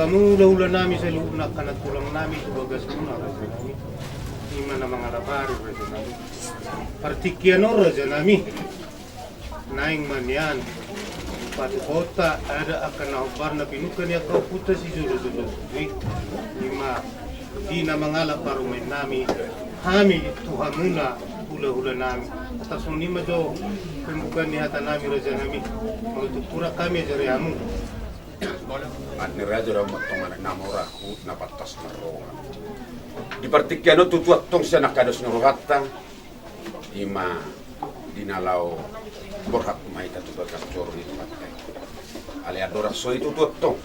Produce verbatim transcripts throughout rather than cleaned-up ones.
Hulahula nami saluhutna, angka nantulang nami tu bagas muna, raja nami. Ima na mangalap ari, raja nami. Partingkian on, raja nami, naeng ma nian patupaonta adat angka na hombar na pinungka ni angka ompunta sijolojolo tutu i. Ima di na mangalap parumaen nami, hami tu hamuna hulahula nami. Atas on, ima jo pembukaan ni hata nami, raja nami. Molo tung hurang hami ajari hamu. Manang raja do hamu, antong anak na mora, huhut na pantas marroha. Di partingkian on tutu antong sian angka dos ni rohanta, ima di na laho borhat ma hita tu bagas joro ni Tuhanta i. Alai andorang so i tutu antong,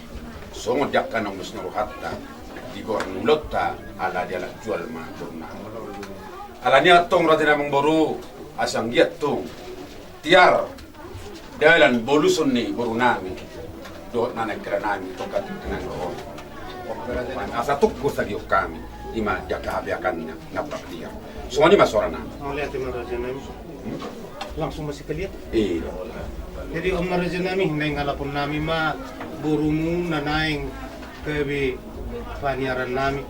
songon di angka naung dos ni rohanta, di goar ni ulaonta, ala dialap jual ma boruna. Alani i antong, raja nami, amangboru, asa anggiat tung tiar dalan boluson ni boru nami dohot na naeng hela nami tu angka tingki na naeng ro on. Asa tung husadiahon hami, ima di angka hapeahanna na hurang tiar. Songon i ma soara nami. Mauliate ma, raja nami. Langsung ma sekalian. Iya. Jadi on ma, raja nami, naeng alapon nami ma borumu na naeng gabe paniaran nami,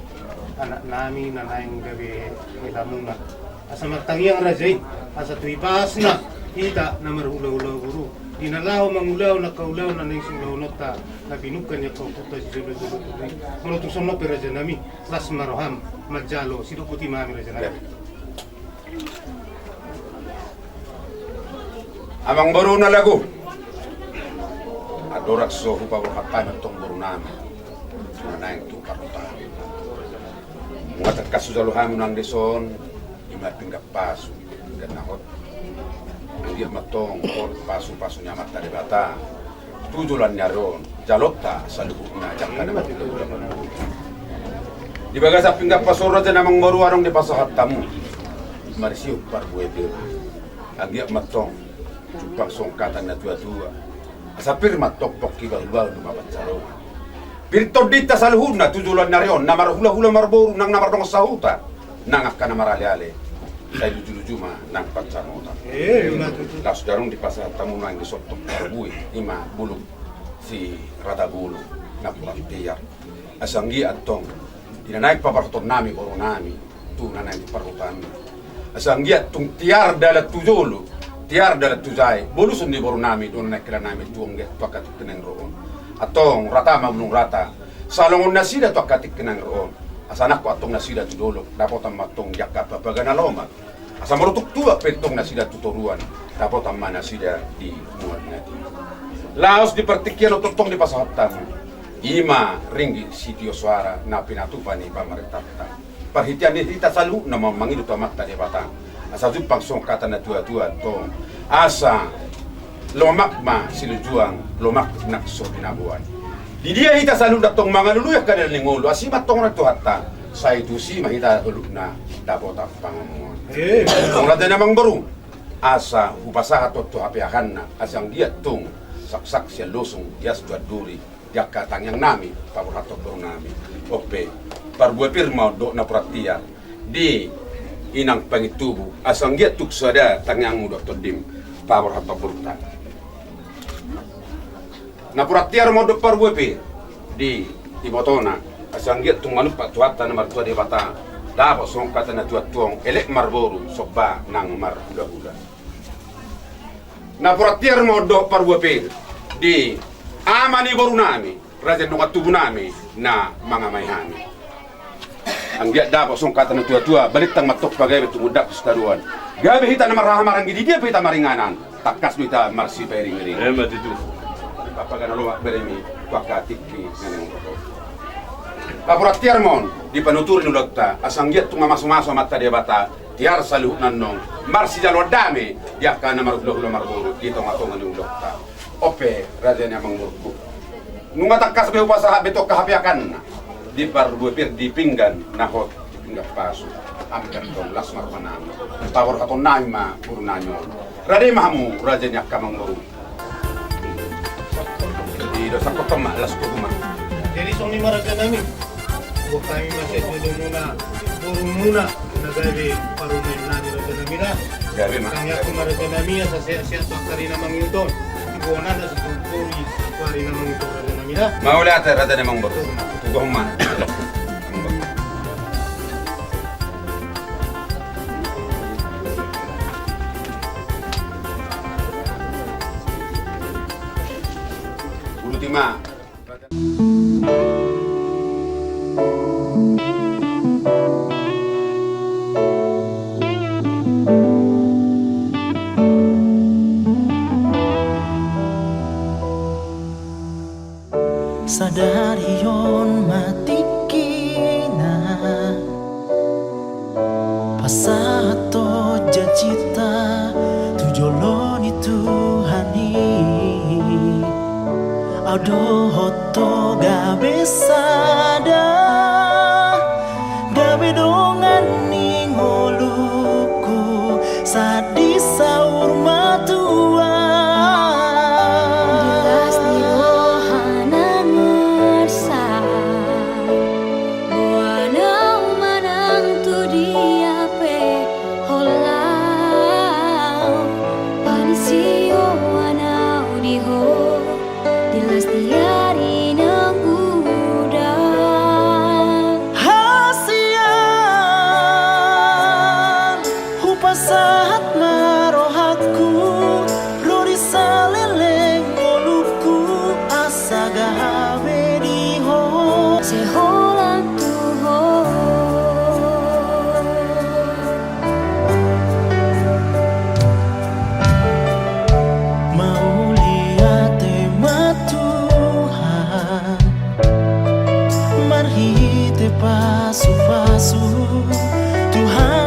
anak nami na naeng gabe helamuna. Asa martangiang raja i, asa tu ibasna hita na marhulahula boru, di na laho mangulahon angka ulaon na naeng siulahononta na pinungka ni angka ompunta sijolojolo tutu i. Molo tung songon on pe, raja nami, las ma roham manjalo, sidok boti ma hami, raja nami. Amangboru na lagu, andorang so hupaborhat hami antong boru nami tu na naeng tu parhutaan, nunga tangkas hujalo hamu nang dison, ima pinggan pasu, pinggan na hot. Anggiat ma antong hot pasu-pasu ni Amanta Debata tu joloan ni ari on, jaloonta saluhutna jangka na marhulahula. Di bagasan pinggan pasu on, raja nami, amangboru, adong dipasahat hamu, marsihut parbue pir. Anggiat ma antong jumpang songon hata ni natuatua, asa pir ma antong pongki bahulbahul, duma pansalongan. Pir tondinta saluhutna tu joloan ni ari on, na marhulahula marboru nang na mardongan sahuta, nang angka na maraleale, sai lujuluju ma nang pansamotan. Eh, ima tutu. Laos adong dipasahat hamu nang dison antong parbue, ima bulung si Ratabulu na hurang tiar. Asa anggiat antong di na naeng paborhaton nami boru nami tu na naeng tu parhutaan, asa anggiat tung tiar dalan tu jolo, tiar dalan tu jae, boluson ni boru nami dohot na naeng hela nami tu angka, tu angka tingki na naeng ro on. Antong rata ma bulung rata, salongon nasida tu angka tingki na naeng ro on. Asa nangkok antong nasida tu dolok, dapotan ma antong di angka papaga na lomak. Asa molo tung tuak pe antong nasida tu toruan, dapotan ma nasida di muar ni atik. Laos di partingkian on antong dipasahat hamu, ima ringgit sitio soara na pinatupa ni pamarentanta. Parhitean ni hita saluhutna ma mangido tu Amanta Debata, asa jumpang songon hata ni natuatua antong, asa lomak ma silinjuang, lomak nang so binaboan. Di dia hita saluhutna antong mangalului angka dalan ni ngolu, asi ma antong roha ni Tuhanta, sai tusi ma hita saluhutna dapotan pangomoan. Eh. Songon i, raja nami, amangboru, asa hupasahat on tu hapeahanna, asa anggiat tung saksak sian losung, ias tu anduri, di angka tangiang nami paborhathon boru nami. On pe, parbue pir ma on dohot napuran tiar di inang pangintubu, asa anggiat tung sada tangiangmu dohot tondim paborhathon borunta. Napuran tiar ma on dohot parbue pir di ibotona, asa anggiat tung manumpak Tuhanta na martua Debata, dapot songon hata ni natuatua on, elek marboru, somba nang marhulahula. Napuran tiar ma on dohot parbue pir di ama ni boru nami, raja ni dongan tubu nami na mangamai hami. Anggiat dapot songon hata ni natuatua, balintang ma antong pagabe tumundalhon sitadoan. Gabe hita na marhahamaranggi, di dia pe hita maringanan, tangkas do hita marsipairingiring. Emma tutu. Papaga na lomak beremi tu angka tingki na naeng ro. Napuran tiar ma on di panuturi ni ulaonta, asa anggiat tung mamasumasu Amanta Debata, tiar saluhutna annon, marsijaloan dame di angka na marhulahula marboru di tongatonga ni ulaonta. On pe, raja ni amangborungku, nunga tangkas be hupasahat be tu angka hapeahanna di parbue pir, di pinggan na hot, di pinggan pasu. Anggiat antong las ma roha nami, paborhaton nami ma boru nami on. Rade ma hamu, raja ni angka amangboru. Di dosa kota ma, las kota ma. Jadi songon i ma, raja nami, buat hami ma sian jolomuna, borumuna na gabe parumaen nami, raja nami, da. Gabe ma. Tangiangku ma, raja nami, asa sehat-sehat tu angka ari na mangihut on. Di bona na situtu i tu ari na mangihut on, raja nami. Mauliate raja ni amangboru. Tugu ma. Uduti ma. Sadari on ma tingkina, pasahathon janjinta tu jolo ni Tuhan i. Au dohot ho gabe sada, gabe dongan ni ngolungku, sahat di saur matua. Di las ni roha nang arsak, boan au manang tu dia pe holan, panisioan au di ho, di las ni ari nang udan. Hasian, hupasahat ma rohangku, ro di saleleng ngolungku, asa gabe di ho, sai holan tu ho. Mauliate ma Tuhan, marhite pasupasu Tuhan.